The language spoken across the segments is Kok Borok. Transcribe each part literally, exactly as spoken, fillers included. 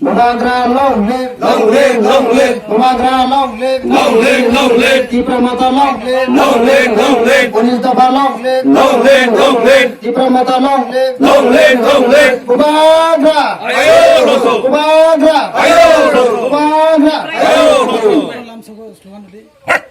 Bubagra long live. Long live, long live. Bubagra long live. Long live, long live. Tipra Motha long live. Long live, long live. Unis Dopha long live. Long live, long live. Tipra Motha long live. Long live, long live. Bubagra. Ayo, Rosso. Bubagra. Ayo, Rosso. Bubagra. Ayo, Rosso.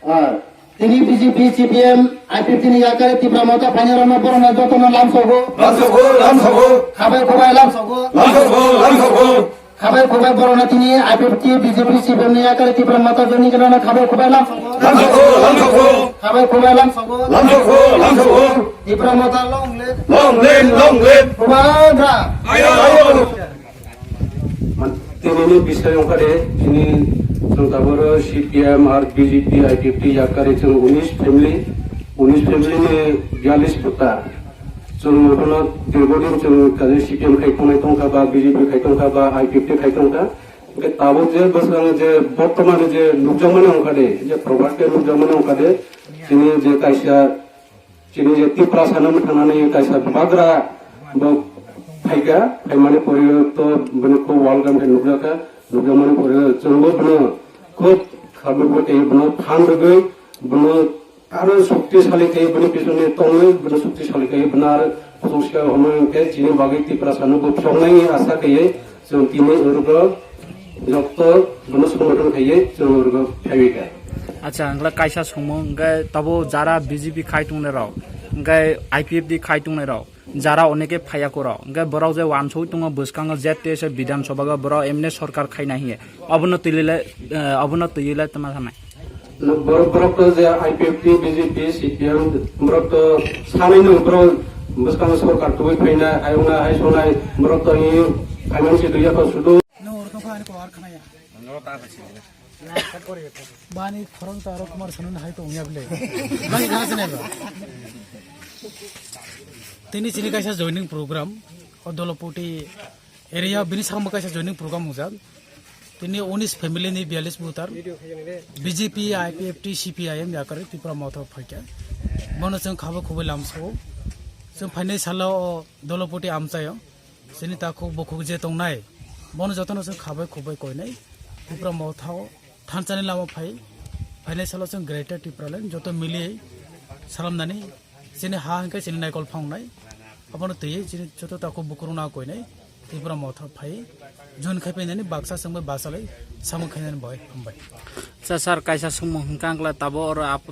Ah, tini B J P, C P M, I P F T ni yakari Tipra Motha phainai rokno borokno jotono lamsogo. Lamsogo, lamsogo. Khabai khubai lamsogo. Lamsogo, lamsogo. Khabai khubai borokno tini I P F T, B J P, C P M ni yakari Tipra Motha joini gwnano khabai khubai lamsogo. Lamsogo, lamsogo. Khabai khubai lamsogo. Lamsogo, lamsogo. Tipra Motha long live. Long live, long live. Bubagra. Ayo, ayo. Tinini bisai wngkha de, tini chwng taboro C P M ar B J P, I P F T yakari chwng unis family, unis family ni bialis voter. Chwng bono dirghodin chwng kaje C P M khai tongnai tongkha ba, B J P khai tongkha ba, I P F T khai tongkha. Hwnkhe tabuk je bwskango je bortomani je nukjakmani wngkha de, je property nukjakmani wngkha de, tini je kaisa Chini je Tiprasa no mwthangnani kaisa bubagra bo phaikha, phaimani pore to bini kok welcome khe nukjakha, nukjakmani pore chwngbo bono khub khamu bo tei bono phan rwgwi bono aro shoktisali khe bini pisoni tongwi bono shoktisali khe bono aro khosoksa hwnwi hwnkhe chini bagwi Tiprasa no bo phiyoknai asa khe chwng tini urgo jokto bono songothon khaiwi chwng urgo phaiwi kha. Acha, hwnkhe kaisa songmung, hwnkhe tabo jara B J P khai tongnai rok, hwnkhe I P F T khai tongnai rok, jara oneke phaiya kuro, hwnkhe borok je wansugwi tongo bwskango Z T S F Bidhan Sabha o borok M N A sarkar khaina hiye, obono twiwi le, eh, obono twiwi le tama sanai. Borok, borok to je I P F T, B J P, C P M, borok to sanai no borok bwskango sarkar twiwi phaina, ayung na hai sonai, borok to hi finance dui ya to sudu. Bani khorang ta aro kumar sanun hai tong ya bile. Bani kha sene ba. Tini chini kaisa joining program, o Dolopoti area bini sambo kaisa joining program wngjak. Tini unis family ni bialis voter, B J P, I P F T, C P I M yakari Tipra Motha phaikha. Bono chwng khabo khubui lamsao. Chwng phainai salo o Dolopoti amchaio. Chini takhuk bukhuk je tongnai, bono jotono chwng khabai khukbai koinai. Tipra Motha o thansa ni lama phai, phainai salo chwng Greater Tipraland joto mili salamnani chini ha hwnkhe chini naikol phangnai. Abono twiwi chini joto takhuk bukhuk rokno koinai. Tipra Motha phai join khai painani baksa chwngbai bachalai samung khainani bai hambai. Cha sir, kaisa songmung hwnkha ang kla tabo oro apo